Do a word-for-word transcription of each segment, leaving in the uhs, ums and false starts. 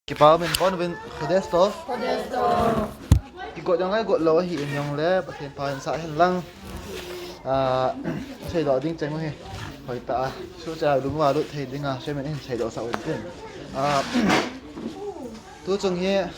Kipa min kon vin Khodesh Tov. Kigot jong lai got lou ahi in jong le, Pathen pha in sa hin lang. Ah, seidoh ding cheng u hi. Hoi ta a. Su cha lung va lut thei ding a, se min hin seidoh sa u tin. Ah, tu chung hi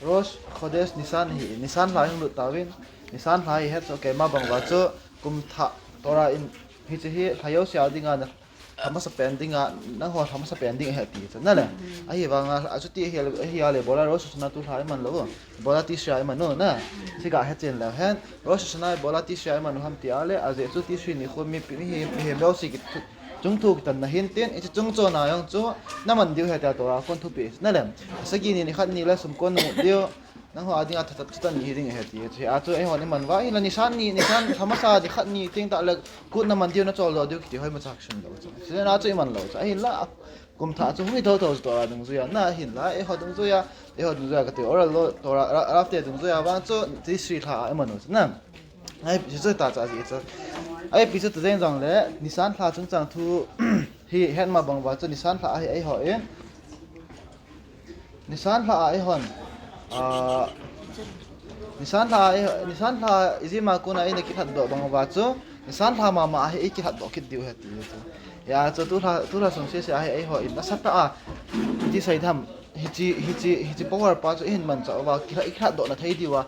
Rosh Khodesh Nisan hi, Nisan lha hung lut tauvin. Nisan lha hi het so keima bang va chu kum thah Torah in hi chi hi lha yo sia ding a na. Lha masa pen ding a, nangho lha masa pen ding ahi ti chu, na le. Ahi vang a, a chuti ahi, ahi a le, ibola Rosh Hashanah tu lha iman lou, ibola Tishri iman u, na. Chi ga he chen leu hen, Rosh Hashanah ibola Tishri iman u ham ti a le, ajeh chu Tishri ni khu mi, mi, mi, mihem jouse ki, chung thu kitan na hin tin, i chi chung chon a jong chu, na man diu ahi tia Torah khun thupi, na le. Sagi ni, ni khat ni le sum kon na mu diu, Nangho a dinga thutan, thutan ni hi ding ahi ti. Chu a chu eihon iman uva, hinla Nisan ni, Nisan lha masa ni khat ni teng tah le kut na man diu na chol doh diu kiti hoima cha kisun lou chu. Chule na chu iman lou chu. Ahinla, kum thah chu hung hi thotho chu Torah dungjuia, na hinla, eiho dungjuia, eiho dungjuia kati oral law, Torah, Ra-, Rav te dungjuia vang chu Tishri lha a iman u chu na. Ahi, chu chu ta cha ji chu. Ahi, pi chu ta jeng jong le, Nisan lha chungchang thu hi het ma bang uva chu Nisan lha ahi eihon. Nisan lha a eihon. Ah, Nisan lha a eihon, Nisan lha ijema kona eina kilhat doh bang uva chu. Nisan lha mama a hi i kilhat doh kit diu ahi ti chu. Hia chu tu lha, tu lha sung sese a hi eihon. Nasatah a. Ti sei tham. Hichi, hichi, hichi power pa chu i hin manchah uva. Kilhat, i kilhat doh na thei diu a.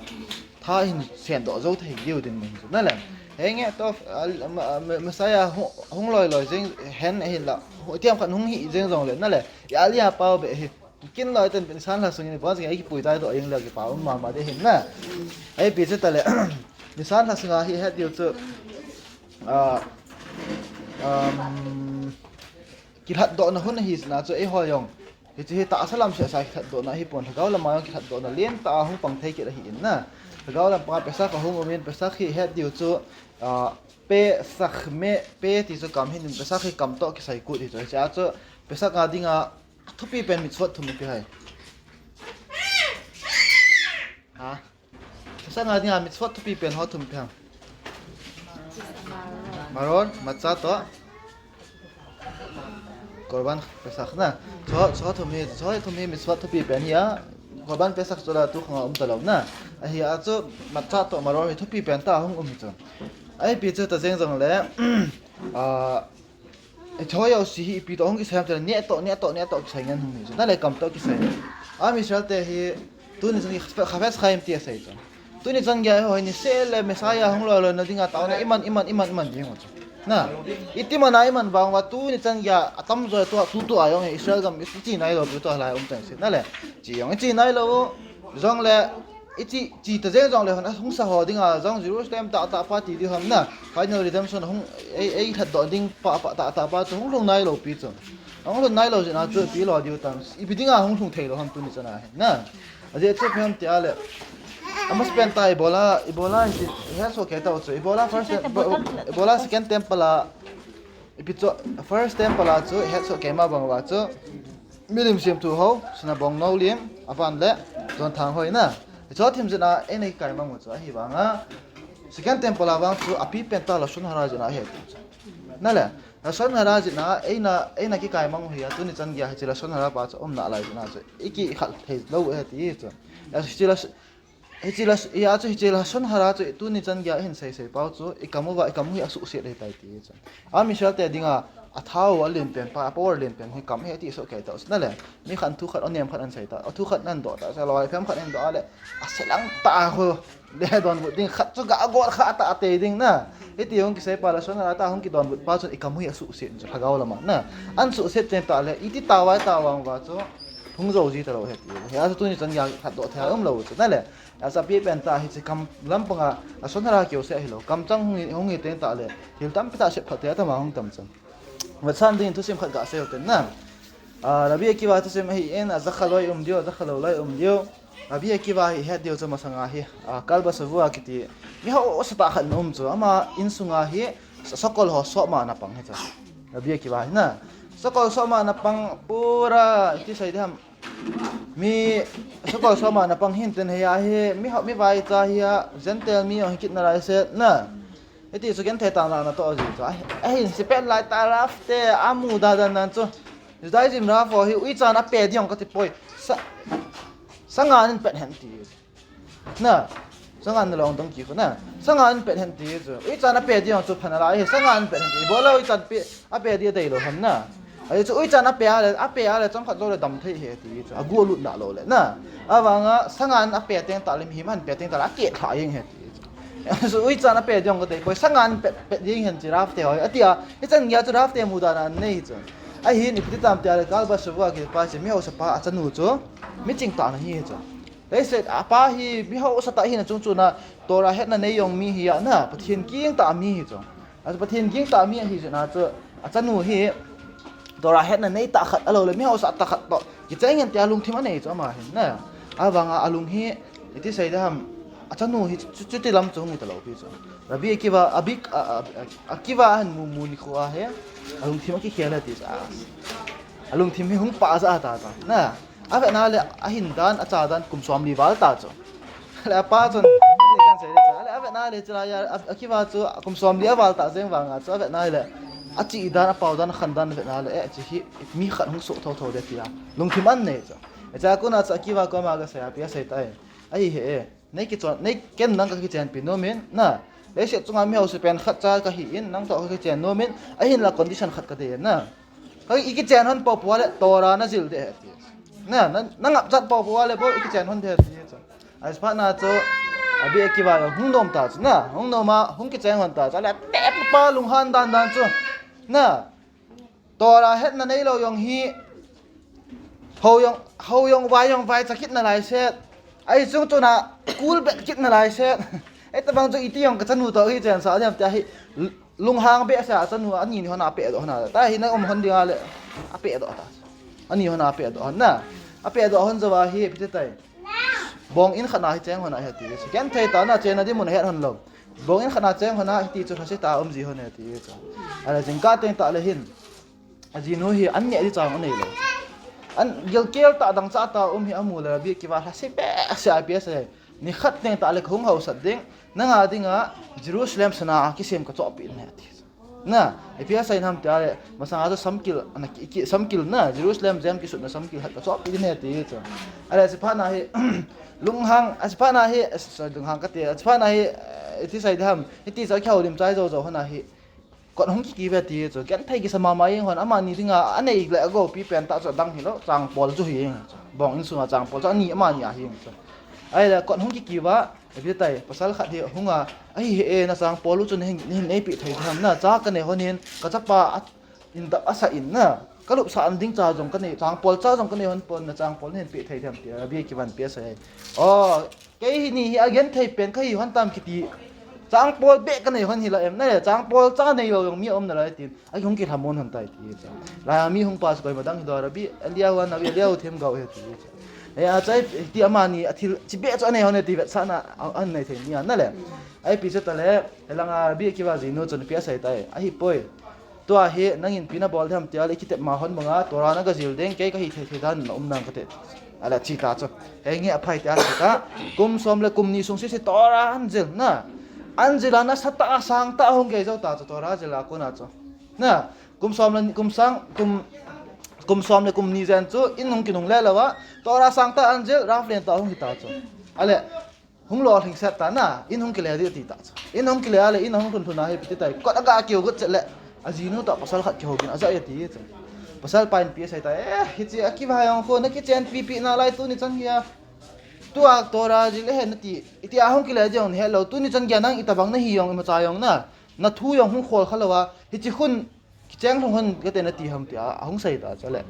Tha hin sen doh jou thei diu ding min chu. Na le. Henge to, ah, ma-, ma-, Messiah hung, hung loi loi jeng hen ahinla. Hu-, tiam khat hung hi jeng jong le. Na le. I alia pau be hi. Kin loi ten Nisan lha sungin bon sing ai kipui tai doh jeng le kipa um mama de hin na. Ahi pi chu ta le. Nisan lha sunga hi het diu chu. Ah, um, kilhat doh na hun hi na chu eiho jong. Hichi hi tahsa lam seh sa kilhat doh na hi pon lhagao lama jong kilhat doh na len tah a hung pang thei kit ahi in na. Lhagao lam panga Pesach ahung um in Pesach hi het diu chu, ah, Pesach me, pe ti chu kam hin Pesach hi kam toh kisai kut hi chu. Hichi a chu Pesach a dinga thupi pen mitzvot thum ipi ham. Ha? Pesach a dinga mitzvot thupi pen ho thum ipi ham. Maror, matzah toh. Korban Pesach na. Chu, chu thum hi, chu thum hi mitzvot thupi pen hi a. Korban Pesach chu la tu khang a um ta lou na. Ahi a chu matzah toh maror hi thupi pen tah a hung um hi chu. Ahi pi chu ta jeng jong le. Ah, Choi jouse hi ipi toh hung kisei ham ti le, neh toh, neh toh, neh toh kisei ngen hung hi chu. Na le kam toh kisei. Am Israel te hi, tuni chan gei Chafetz Chaim ti asei chu. Tuni chan gei ho hi niseh le Messiah hung loi loi na dinga taona iman, iman, iman, iman ding u chu. Na, iti mana iman vang uva tuni chan gei a atamjo tu, tu, tu a jong hi Israel gam i chi nai lou pi tu a lai um chang se. Na le, chi jong i chi nai lou, jong le, I chi, chi ta jeng jong le hon, a hung sa ho dinga jong Jerusalem tah tah pa ti diu ham na. Final redemption hung, ei, ei lhat doh ding pa, pa, tah tah pa chu hung lhung nai lou pi chu. Hung lhung nai lou jeh a chu ipi lo diu tam. Ipi dinga hung lhung thei lou ham tuni chan a hin na. Ajeh chu ipi ham ti a le. Amas pen ta ibola, ibola hi het so kei tau chu. Ibola first, ibola second temple a. Ipi chu, first temple a chu, het so keima bang uva chu. Milim semthu ho, sinabong no lim, avan le, jon thang hoi na. Hicho thim jeh a, eina kikai mang u chu, ahi vang a. Second temple a vang chu, api pen ta Lashon Hara jeh a ahi ti chu. Na le, Lashon Hara jeh a, eina, eina kikai mang u hi a, tuni chan gei a, hiche Lashon Hara pa chu, um nalai jeh a chu, i kikhel thei lou u ahi ti chu. Hiche la, Hiche la, hia chu hiche Lashon Hara chu tuni chan gei a hin sei sei pau chu, i kam uva, i kam u hi asuhset ahi tai ti chu. Am Israel te dinga, athao alen pen pa, a power alen pen hi kam ahi ti so kei tau chu na le. Mi khat thu khat, o nem khat an sei ta, o thu khat nan doh ta, sa loi phem khat an doh a le, ase lang ta ho, le donbut ding khat chu ga got kha ta te ding na. Hiti hung kisei pa Lashon Hara ta hung kidonbut pa chun i kam u hi asuhset chu lhagao lama na. An suhset chen ta le, iti tawai tawang uva chu, hung jo ji ta lou ahi ti. Hia chu tuni chan gei a khat doh thei um lou chu na le. Achapi pen ta hiche kam lampanga, Lashon Hara keu se ahilou. Kamchang hung hi, hung hi teng tah le, thil tampi tah sep phat te atama hung tam chan. Vetsahna dingin thusim khat gasei u ten na. Ah, Rabbi Akiva thusim ahin, ajakha loi um diu, ajakha lou loi um diu. Rabbi Akiva hi het diu chu masanga hi, ah, Kalba Savua kiti. Mi hausa tah khat ana um chu, ama insunga hi, sa-, sakol ho somna pang hi chu. Rabbi Akiva hi na. Sakol somna pang pura, iti sei ding ham. Mi, sakol somna pang hin ten hia hi, mi ho, mi vaicha hia, Gentile mi jong hi kit nalai set na. Hiti chu genthei tah na natoh ji chu. Ahi, ahin sepet lai ta Rav te, amu dan dan nan chu. Judaism Rav ho hi uicha in ape ding kati poi. Sa, sanga in pet hen ti. Na, sanga in long dong ki ko na. Sanga in pet hen ti chu. Uicha in ape ding chu phan ala hi sanga in pet hen ti. Bol le uicha in pe, ape ding dei lou ham na. Ahi chu uicha in ape ale, ape ale chomkhat jou le dam thei ahi ti chu. Agu lut na lou le na. Avanga sanga in ape teng tah le mihem ahin pe teng tah le akeh lha jeng ahi ti chu. Chu uicha in ape ding kati poi, sanga in pet, pet ding hen ti Rav te ho. Atia, hichan geiya chu Rav te mudan anei chu. Ahin ipi ti tam tia le Kalba Shavua kipa chu mihaosa pa achanu chu miching tah ana hi chu. Leiset apa hi mihaosa tah hina chung chun a Torah hetna nei jong mi ahi a na, Pathen ging tah mi ahi chu. Achu Pathen ging tah mi ahi jeh a chu achanu hi Torah hetna nei tah khat ahilou le mihaosa tah khat toh kicheng hen tia lungthim anei chu ama hin na. Avanga alung hi iti sei ding ham, achanu hi chu, chuti lam chu hung hita lou pi chu. Rabbi Akiva, Abik, a, a, a, Akiva ahin mu, mu nikho a hi alungthim akikhel e ti chu. A, alungthim hi hung pah ja ta ta. Na, avetna le ahin dan, acha dan kum somli val ta chu. Le apa chun, kan sei le chu. Le avetna le chu la ya, a, Akiva chu kum somli aval ta jeng vanga chu avetna le. Achi dan, apao dan, akhan dan avetna le, eh, chi hi mi khat hung soh thotho le tia lungthim anei chu. Hichea kona chu Akiva koma kasei a, ipi asei tai. Ahi he e. Nei kichon, nei ken nang kakichenpi nom in, na. Leiset chunga mihaosa pen khat cha kahi in, nang toh kakichen nom in, ahinla condition khat kadei in, na. Ka ikichen hon poupou le Torah najil ding ahi ti. Na, na, nangap chat poupou le bou ikichen hon ding ahi ti. Ahi phat na chu, Rabbi Akiva jong hung nom ta chu, na. Hung nom a, hung kichen hon ta chu, le tep pa lunghan dan dan chu. Na. Torah hetna neilou jong hi, hou jong, hou jong vai jong vaicha kit nalai set. Ahi chung chun a, kul bet kit nalai set. Hitabang chu iti jong kachanu toh kichen sah ding ham tia hi, lunghang behseh a chanu ani ni hon a apehdoh hon a. Tahi na um hon ding a le, apehdoh ta. Ani hon a apehdoh hon na. Apehdoh hon jou a hi, ipi ti tai. Bong in khat na hi cheng hon a hiti. Ken thei ta na chenna ding mun het hon lou. Bong in khat na cheng hon a hiti chu lhase tah a um ji hon e ti chu. Ahile jingkah teng tah le hin. Ajinu hi an neh ding chang anei lou. An gilkel tah dangchah tah a um hi amu le Rabbi Akiva lhase behseh a ipi asei. Nikhat teng tah le kahung haosat ding. Nanga dinga Jerusalem sana a kisem kachohpeh in ahi ti. Na, ipi asei in ham tia le, masanga chu samkil, ana ki, ki, samkil na, Jerusalem jem kisutna samkil khat kachohpeh ding ahi ti chu. Ahile, achi phat na hi, lunghang, achi phat na hi, eh, sorry, lunghang kati, achi phat na hi, eh, iti sei ding ham, hiti chu akihoulim chai jou jou hon a hi, kot hung kiki ve ti chu, genthei kisa mama jeng hon, amani dinga, anei le agopi pen tah chu adang hilou, changpol chu hi jeng chu, bong in sunga changpol chu, ani amani a hi jeng chu. Ahile, kot hung kiki va, Ipi tai, pasal khat hi hunga, ahi he e, na changpol u chu nahin, nahin neipeh thei ding ham na, cha kanei hon in, kachapa a, in da, asah in na, kalupsah an ding cha jong kanei, changpol cha jong kanei hon pon, na changpol nahin peh thei ding ham tia, Rabbi Akiva in ipi asei. O, kei hi ni hi agenthei pen kahi hon tam kiti, changpol beh kanei hon hilou em, na le, changpol cha neilou jong mi aum nalai tin. Ahung kilhamon hon tai ti chu. Laiya mi hung pa chu koima dang hilou, Rabbi Eliyahu, Rabbi Eliyahu themgao ahi ti chu. Hia chu, ti amani athil, chibeh chu anei hon e ti vetsahna, a, anei thei ni a, na le. Ahi ipi chu tale, hilanga Rabbi Akiva jinu chun ipi asei tai. Ahipoi. Tua hi, nangin ipi nabol ding ham tia le, kitep ma hon banga, Torah nagajil ding, kei kahi thei thei dan, na um nang kate. Ahile chi ta chu. Henge aphai tia chi ta. Kum som le kum ni sung sese Torah anjil na. Anjil a nasatah a sangtah a hung gei jou ta chu Torah jil a kona chu. Na, kum som le kum sang, kum, kum som le kum ni jen chu in hung kinungle lou a. Torah sangtah anjil, Rav lentah hung hita chu. Ahile, Hung lolhing set ta na, in hung kile ding ati ta chu. In hung kile a le, in hung lhun lhun a hi ipi ti tai. Kot aga kihou got chet le, ajinu toh pasal khat kihou gin aja e ati chu. Pasal pa in ipi asei tai, eh, hiche Akiva jong khu, nakichenpi pi nalai tuni chan geiya. Tua Torah jil ahi nati, iti a hung kile jong nahet lou, tuni chan geiya nang itobang nahi jong, imacha jong na, nathu jong hung khol kha lou a, hiche khun, Kicheng lhung hon kate nati ham tia, ahung sei ta chu le.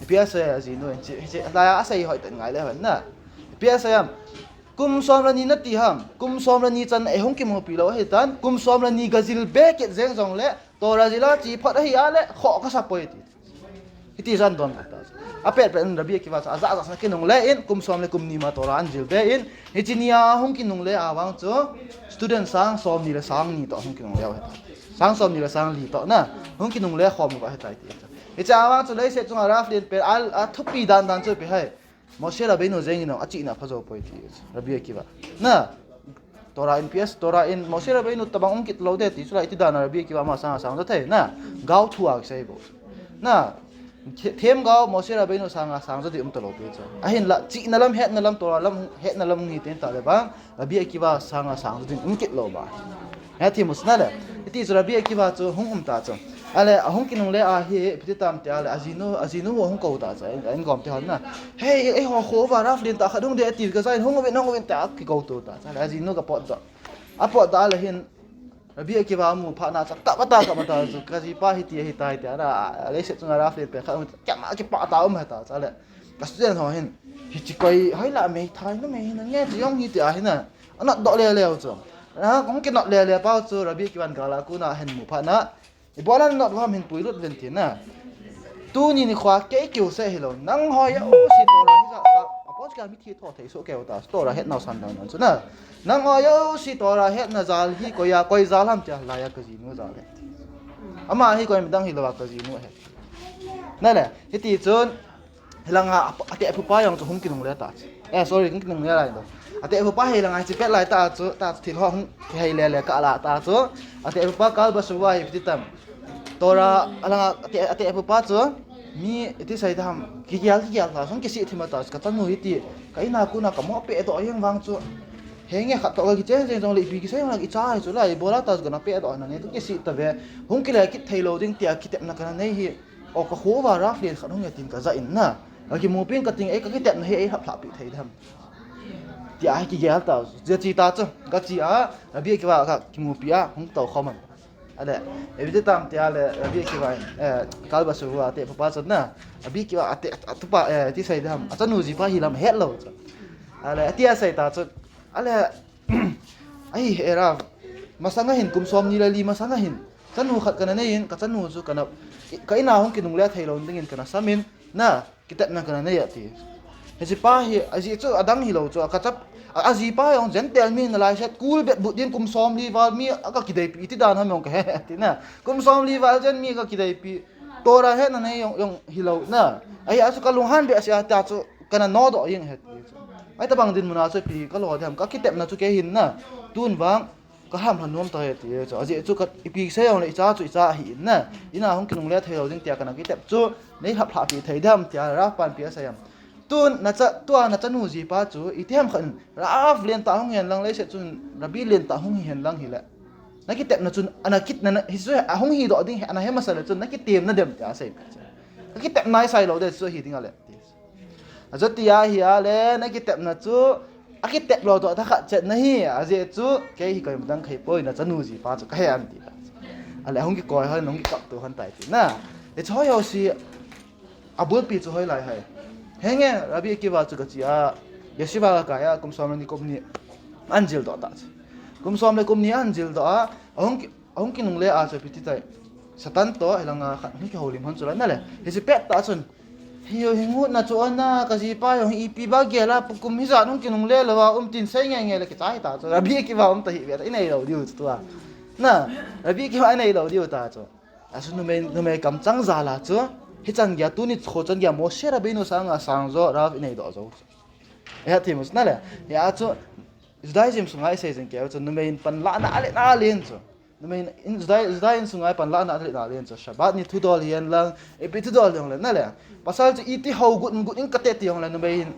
Ipi asei ajinu in chi, hiche, laiya asei hoi tan ngai le hon na. Ipi asei ham. Kum som le ni nati ham. Kum som le ni chan eihung kimupi lou ahi tan. Kum som le ni gajil be kit jeng jong le. Torah jil a chi phot ahi a le. Khoh kasa poi ti. Hiti jan don ta. Apet pet in Rabbi Akiva chu. Aja aja sa kinungle in. Kum som le kum ni ma Torah anjil be in. Hiche nia hung kinungle a vang chu student sang som ni le sang ni toh hung kinungle u ahitai. Sang som ni le sang li toh na hung kinungle khom u ahitai ti. Hiche a vang chu leiset chunga Rav lien pen a, athupi dan dan chu ipi ham. Moshe Rabbeinu jeng in achihna pha jou poi ti. Rabbi Akiva. Na Torah in P S, Torah in Moshe Rabbeinu tabang um kit lou de ti chu lai ti dan a Rabbi Akiva ama sang a sang jo thei na. Gao thu a kisei bou. Na Themgao Moshe Rabbeinu sanga sang jo ding um talou pi chu. Ahinla, chihna lam, hetna lam, Torah lam, hetna lam hung hi teng tah le vang, Rabbi Akiva sanga sang jo ding um kit lou ba. Hethem u chu na le. Hiti chu Rabbi Akiva chu hung um ta chu. Ale, ahung kinungle a hi, ipi ti tam tia le, ajinu, ajinu hu ahung kou ta chu. Ahin gom te hon na. Hey, eiho kho uva Rav lentah khat hung de ati, ka jai in hung uvin, hung uvin tia kikou to ta chu. Ale, ajinu ka potdoh. Apotdoh le hin, Rabbi Akiva amu phat na chu, tah bata ka bata chu, ka jipa hiti ahi tai tia na, leiset chunga Rav len pen khat hung, kiama kipah ta um he ta chu le. Ka student ho hin, hichi koi, hoi la mei thai, numei hin, nge chu jong hi tia hin na. Anot doh le le u chu. Na, kong kinot le le pau chu, Rabbi Akiva in gal a kon a hin mu phat na. Ibola not vam hin puilut ven ti na. Tuni nikho kei kiu se hilou. Nangho jouse Torah hi ja sa. Apot ka mithi tho thei so keu ta. Torah hetnau san dang nan chu na. Nangho jouse Torah hetna jal hi koia, koi jal ham tia, laia ka jinu jal he. Ama hi koi midang hilou a ka jinu he. Na le, hiti chun, hilanga ap-, ateh phupa jong chu hung kinungle ta chu. Eh, sorry, hung kinungle lai do. Ateh phupa hilanga hichi pet lai ta chu, ta chu thil ho hung kihei le le ka la ta chu. Ateh phupa kal ba suwa hi ti tam. Torah, alanga ateh, ateh phupa chu, mi iti sei dam, kigel, kigel ta, song kisi thima ta chu, ka chanu hiti, ka ina kuna ka mo pe doh jeng vang chu. Henge khat to ka kichen jeng jong le ipi kisei jong le icha hi chu lai, bola ta chu ka na pe doh na nge, ka kisi ta ve, hung kile kit thei lou ding tia kitepna ka na nei hi. O ka kho uva Rav len khat hung e tin ka ja in na. Ka kimupi in ka ting ei ka kitepna hi ei lhap lhap pi thei dam. Tia hi kigel ta, ja chi ta chu, ka chi a, Rabbi Akiva ka kimupi a, hung to khom an. Ale, ipi ti tam tia le, Rabbi Akiva in, eh, kal ba suwa ateh phupa chu na. Rabbi Akiva ateh, atupa, eh, ti sei dam, achanu jipa hi lam het lou chu. Ale, atia sei ta chu, ale, Ai, he Rav, masanga hin kum som ni le li masanga hin. Chanu khat ka na nei in, ka chanu chu ka na, ka ina hung kinungle thei lou ding in ka na sam in, na, kitepna ka na nei ati. Hichi pa hi, aji chu adang hilou chu, ka chap, a, aji pa jong Gentile mi na lai set, kul bet but din kum som li val mi, a ka kideipi, iti dan ham jong ka he, ati na. Kum som li val jen mi ka kideipi, Torah hetna nei jong, jong hilou na. Ahi a chu ka lunghan be sia ta chu, ka na no doh jeng he ti chu. Ai tabang dinmun a chu ipi ka lo dam, ka kitepna chu kei hin na. Tun vang, ka ham hlan nuam ta he ti chu. Ajeh chu ka ipi sei jong le icha chu icha hi in na. Ina hung kinungle thei lou ding tia ka na kitep chu. Nei lhap lhap pi thei dam tia Rav pan pi asei am. Tun na cha, tua na chanu jipa chu, iti ham khat in, Rav lentah hung hen lang leiset chun, Rabbi lentah hung hi hen lang hile. Na kitepna chun, ana kit na, na, hi chu, ahung hi doh ding he, ana he masa le chun, na kitem na dem tia asei. Ka kitepna isei lou de chu hi ding ale. Ajo tia hi ale, na kitepna chu, akitep lou doh ta khat chet na hi, ajeh chu, kei hi koi mudang khai poi na chanu jipa chu, ka he an ti ta. Ale, hung kikoi hon, hung kikap tu hon tai ti na. Hichi ho jouse, abulpi chu hoilai ham. Henge, Rabbi Akiva chu ka chi a, yeshiva ka kai a, kum som le ni kum ni, an jil doh ta chu. Kum som le kum ni an jil doh a, ahung ki, Ahung kinungle a chu ipi ti tai. Satan to, hilanga khat hung kihoulim hon chu la na le. Hichi pet ta chun. Hi, hi ngutna chu ana, ka jipa jong hi ipi ba gel a, pu kum hijat hung kinungle lou a, um tin sei nge nge le kichai ta chu. Rabbi Akiva um ta hi ve ta, inei lou diu chu tua. Na, Rabbi Akiva inei lou diu ta chu. Asu numei, numei kamchang jal a chu. Hichan gei a tuni kho chan gei a Moshe Rabbeinu sanga sang jo, Rav inei doh jo. Eihethei mu chu na le. Hia chu, Judaism sunga isei jing keu chu, numei in panlahna alen alen chu. Numei in, in Juda, Juda in sunga panlahna alen alen chu. Shabbat ni thudol hihen lang, ipi thudol hihen lang na le. Pasal chu iti hou gut gut in kate ti hihen lang numei in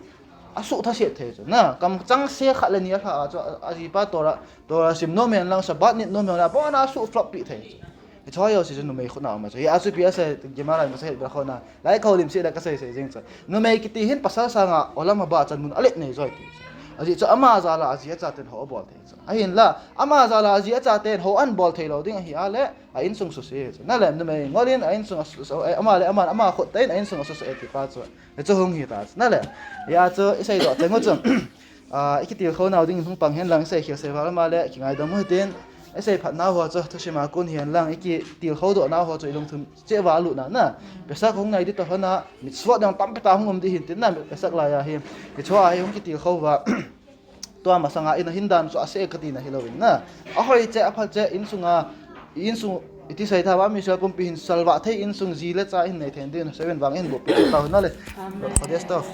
asuh thaset thei chu. Na, kamchang se khat le ni alha a chu, a, ajipa Torah, Torah sim nom hihen lang, Shabbat nit nom hihen lang, abon a asuh flop pi thei chu. Hichi ho jouse chu numei khut na um chu. Hia chu ipi asei, Gemara in Masechet Berachot na. Lai kho lim se le ka sei sei jing chu. Numei kiti hin pasal sanga olam haba chan mun alet nei joi ti chu. Ajeh chu ama jal a aji achaten hou abol thei chu. Ahinla, ama jal a aji achaten hou an bol thei lou ding ahi a le, a insung suse chu. Na le, numei ngol in a insung a su, su, eh, ama le ama, ama khut tah in a insung a suse ti pa chu. Hichu hung hi ta chu. Na le, hia chu isei doh teng u chu. Ah, ikitilkhou nau ding in hung pang hen lang, isei khel sei val ma le, kingaidam u hitin, isei phat nau ho chu, thusim a kon hihen lang, ikitilkhou doh nau ho chu, ilungthim cheh val u na na. Pesach hung nai di ta hon a, mitzvot dang tampi ta hung um di hin tin na, Pesach lai a hi. Hichu a hi hung kitilkhou va. Tua masanga ina hin dan chu ase ka tina hilou in na. Ahoi cheh, apha cheh, insunga, insung, iti sei tha va, mi sel pumpi hin salvah thei, insung ji le cha hin nei thei din, seven vang hin bo pi ta hon na le. Amen. Chodesh Tov.